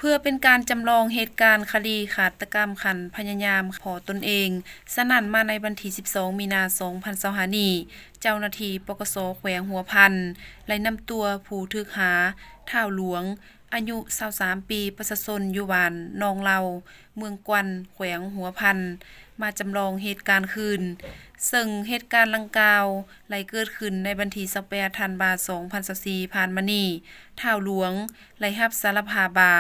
ເພື່ອເປັນການຈຳລອງເຫດການຄະດີຄາດຕະກຳຂັ້ນພະຍາຍາມພໍ່ຕົນເອງ, ສະນັ້ນ ມາໃນວັນທີສິບສອງ ມີນາ ສອງພັນຊາວຫ້ານີ້, ເຈົ້າໜ້າທີ່ ປກສ ແຂວງຫົວພັນ ໄດ້ນຳຕົວຜູ້ຖືກຫາ ທ້າວຫຼວງ ອາຍຸຊາວສາມປີ, ປະຊາຊົນຢູ່ບ້ານໜອງເຫຼົ່າ, ເມືອງກວັນ, ແຂວງຫົວພັນ ມາຈຳລອງເຫດການຄືນ, ເຊິ່ງເຫດການດັ່ງກ່າວໄດ້ເກີດຂຶ້ນໃນວັນທີຊາວແປດ ທັນວາ ສອງພັນຊາວສີ່ ຜ່ານມານີ້. ທ້າວຫຼວງໄດ້ຮັບສາລະພາບວ່າ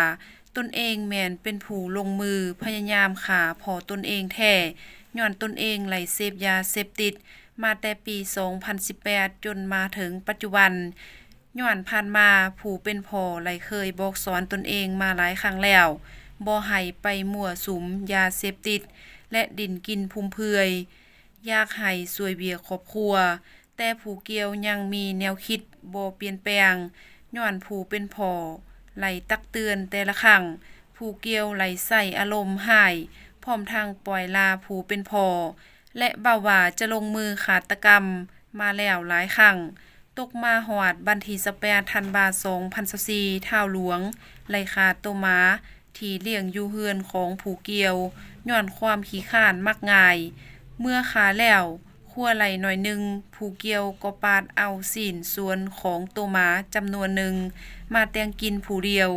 ຕົນເອງແມ່ນເປັນຜູ້ລົງມືພະຍາຍາມຂ້າພໍ່ຕົນເອງແທ້, ຍ້ອນຕົນເອງໄດ້ເສບຢາເສບຕິດມາແຕ່ປີສອງພັນສິບແປດ ຈົນມາເຖິງປັດຈຸບັນ. ຍ້ອນຜ່ານມາຜູ້ເປັນພໍ່ໄດ້ເຄີຍບອກສອນຕົນເອງມາຫຼາຍຄັ້ງແລ້ວ, ບໍ່ໃຫ້ໄປມົ້ວສຸມຢາເສບຕິດ ແລະ ດິ້ນກິນຟຸມເຟືອຍ, ຢາກໃຫ້ຊ່ວຍວຽກຄອບຄົວ, ແຕ່ຜູ້ກ່ຽວຍັງມີແນວຄິດບໍ່ປ່ຽນແປງ, ຍ້ອນຜູ້ເປັນພໍ່ໄດ້ຕັກເຕືອນແຕ່ລະຄັ້ງ, ຜູ້ກ່ຽວໄດ້ໃຊ້ອາລົມຮ້າຍ, ພ້ອມທັງປ່ອຍລາຜູ້ເປັນພໍ່ ແລະ ເວົ້າວ່າຈະລົງມືຄາດຕະກຳມາແລ້ວຫຼາຍຄັ້ງ. ຕົກມາຮອດວັນທີຊາວແປດ ທັນວາ ສອງພັນຊາວສີ່, ທ້າວຫຼວງໄດ້ຂ້າໂຕໝາທີ່ລ້ຽງຢູ່ເຮືອນຂອງຜູ້ກ່ຽວ ຍ້ອນຄວາມຂີ້ຄ້ານມັກງ່າຍ. ເມື່ອຂ້າແລ້ວຄົວໄດ້ໜ້ອຍໜຶ່ງ, ຜູ້ກ່ຽວກໍປາດເອົາຊິ້ນສ່ວນຂອງໂຕໝາຈຳນວນໜຶ່ງມາແຕ່ງກິນຜູ້ດຽວ.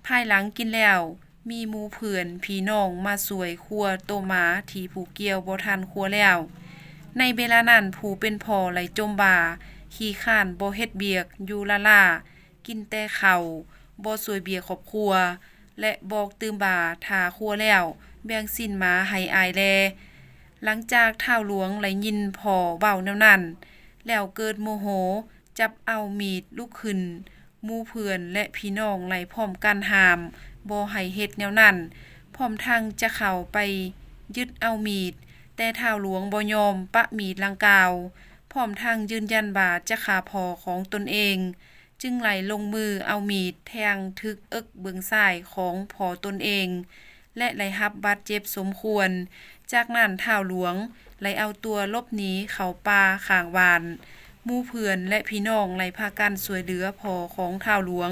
ພາຍຫຼັງກິນແລ້ວ, ມີໝູ່ເພື່ອນພີ່ນ້ອງມາຊ່ວຍຄົວໂຕໝາທີ່ຜູ້ກ່ຽວບໍ່ທັນຄົວແລ້ວ. ໃນເວລານັ້ນຜູ້ເປັນພໍ່ໄດ້ຈົ່ມວ່າ ຂີ້ຄ້ານບໍ່ເຮັດວຽກຢູ່ລ້າໆ, ກິນແຕ່ເຂົ້າ, ບໍ່ຊ່ວຍວຽກຄອບຄົວ ແລະ ບອກຕື່ມວ່າ ຖ້າຄົວແລ້ວ ແບ່ງຊິ້ນໝາໃຫ້ອ້າຍແດ່. ຫຼັງຈາກທ້າວຫຼວງໄດ້ຍິນພໍ່ເວົ້າແນວນັ້ນແລ້ວເກີດໂມໂຫ, ຈັບເອົາມີດລຸກຂຶ້ນ, ໝູ່ເພື່ອນ ແລະ ພີ່ນ້ອງໄດ້ພ້ອມກັນຫ້າມບໍ່ໃຫ້ເຮັດແນວນັ້ນ, ພ້ອມທັງຈະເຂົ້າໄປຍຶດເອົາມີດ, ແຕ່ທ້າວຫຼວງບໍ່ຍອມປະມີດດັ່ງກ່າວ, ພ້ອມທັງຢືນຢັນວ່າຈະຂ້າພໍ່ຂອງຕົນເອງ, ຈຶ່ງໄດ້ລົງມືເອົາມີດແທງຖືກເອິກເບື້ອງຊ້າຍຂອງພໍ່ຕົນເອງ ແລະ ໄດ້ຮັບບາດເຈັບສົມຄວນ. ຈາກນັ້ນທ້າວຫຼວງໄດ້ເອົາຕົວຫຼົບໜີເຂົ້າປ່າຂ້າງບ້ານ. ໝູ່ເພື່ອນ ແລະ ພີ່ນ້ອງໄດ້ພາກັນຊ່ວຍເຫຼືອພໍ່ຂອງທ້າວຫຼວງ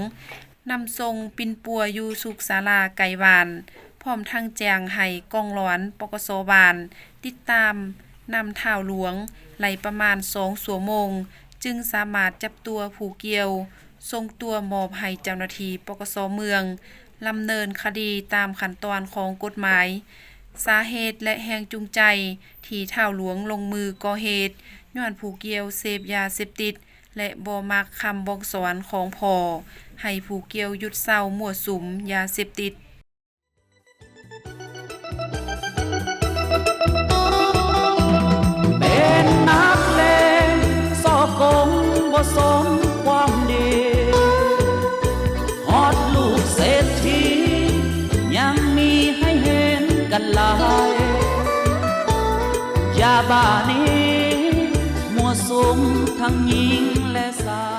ນຳສົ່ງປິ່ນປົວຢູ່ສຸກສາລາໃກ້ບ້ານ, ພ້ອມທັງແຈ້ງໃຫ້ກອງຫຼອນ ປກສ ບ້ານ ຕິດຕາມນຳທ້າວຫຼວງໄດ້ປະມານສອງຊົ່ວໂມງ, ຈຶ່ງສາມາດຈັບຕົວຜູ້ກ່ຽວ ສົ່ງຕົວມອບໃຫ້ເຈົ້າໜ້າທີ່ ປກສ ເມືອງ ດຳເນີນຄະດີຕາມຂັ້ນຕອນຂອງກົດໝາຍ. ສາເຫດ ແລະ ແຮງຈູງໃຈທີ່ທ້າວຫຼວງລົງມືກໍ່ເຫດ ຍ້ອນຜູ້ກ່ຽວເສບຢາເສບຕິດ ແລະ ບໍ່ມັກຄຳບອກສອນຂອງພໍ່ ໃຫ້ຜູ້ກ່ຽວຢຸດເຊົາມົ້ວສຸມຢາເສບຕິດ. ເປັນນັກເລງສໍ້ໂກງບໍ່ສົມຄວາມດີ, ຮອດລູກເສດຖີຍັງມີໃຫ້ເຫັນກັນຫຼາຍ, ຢາບ້ານີ້ມົ້ວສຸມທັງຍິງ ແລະ ຊາຍ.